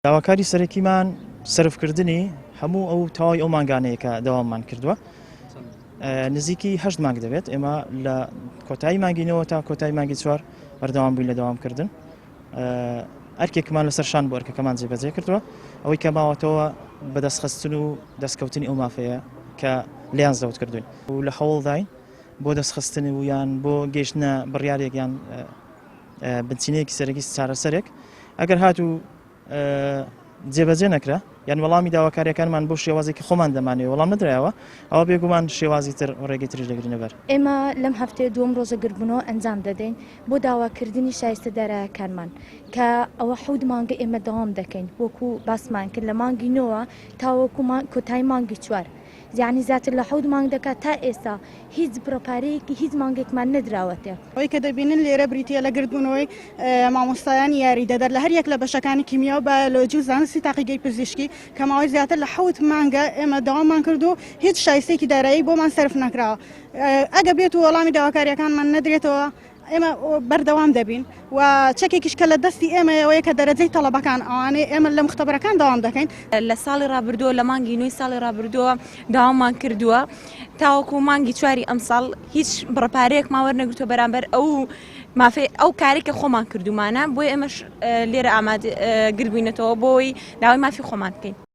داواکاری سەرەکیمان سەرفکردنی هەموو ئەو تەواوی ئەو مانگانەیە کە دەواممان کردووە نزیکی هەشت مانگ دەبێت ئێمە لە کۆتایی مانگینەوە تا کۆتایی مانگی چوار بەردەوام بووین لە دەوامکردن ئەرکێکمان لەسەر شان بۆ ئەرکەکەمان جێبەجێ کردووە ئەوەی کە ماوەتەوە بەدەستخستن و دەستکەوتنی ئەو مافەیە کە لیان زەوت کردوین و لە هەوڵداین بۆ دەستخستن و یان بۆ گەیشتنە بڕیارێک یان بنچینەیەکی سەرەکی چارەسەرێک ئەگەر هاتوو جێبەجێ نەکرا یان وەڵامی داواکاریەکانمان بۆ شێوازێکی خۆمان دەمانەوە وەڵام نەدرایەوە ئەوە بێگومان شێوازی تر ڕێگەی تریش دەگرینە بەر. ئێمە لەم هەفتەیە دووەم ڕۆژە گردبوونەوە ئەنجام دەدەین بۆ داواکردنی شایستە دارایەکانمان کە ئەوە حەوت مانگە ئێمە دەوام دەکەین وەکو باسمان کرد لە مانگی نۆوە تاوەکو کۆتایی مانگی چوار یانی زیاتر لە حەوت مانگ دەکات تا ئێستا هیچ بڕە پارەیەکی هیچ مانگێکمان نەدراوەتێ. ئەوەی کە دەبینن لێرە بریتییە لە گردبوونەوەی مامۆستایانی یاریدەدەر لە هەریەک لە بەشەکانی کیمیا و بایۆلۆجی و زانستی تاقیگەی پزیشکی کە ماوەی زیاتر لە حەوت مانگە ئێمە دەوامان کرد و هیچ شایستەیەکی دارایی بۆمان سەرف نەکراوە ئەگە بێت و وەڵامی داواکارییەکانمان نەدرێتەوە ئێمە بەردەوام دەبین و چەکێکیش کە لە دەستی ئێمەیە ئەوەیە کە دەرەجەی تەڵەبەکان ئەوانەی ئێمە لە مختبەرەکان دەوام دەکەین. لە ساڵی ڕابردووە لە مانگی نۆی ساڵی ڕابردووە داوامان کردووە تاوەکو مانگی چواری ئەمساڵ هیچ بڕە پارەیەکمان وەرنەگرتووە بەرامبەر ئەو مافەی ئەو کارێک کە خۆمان کردومانە بۆیە ئێمەش لێرە ئاماد گردبووینەتەوە بۆی داوای مافی خۆمان بکەین.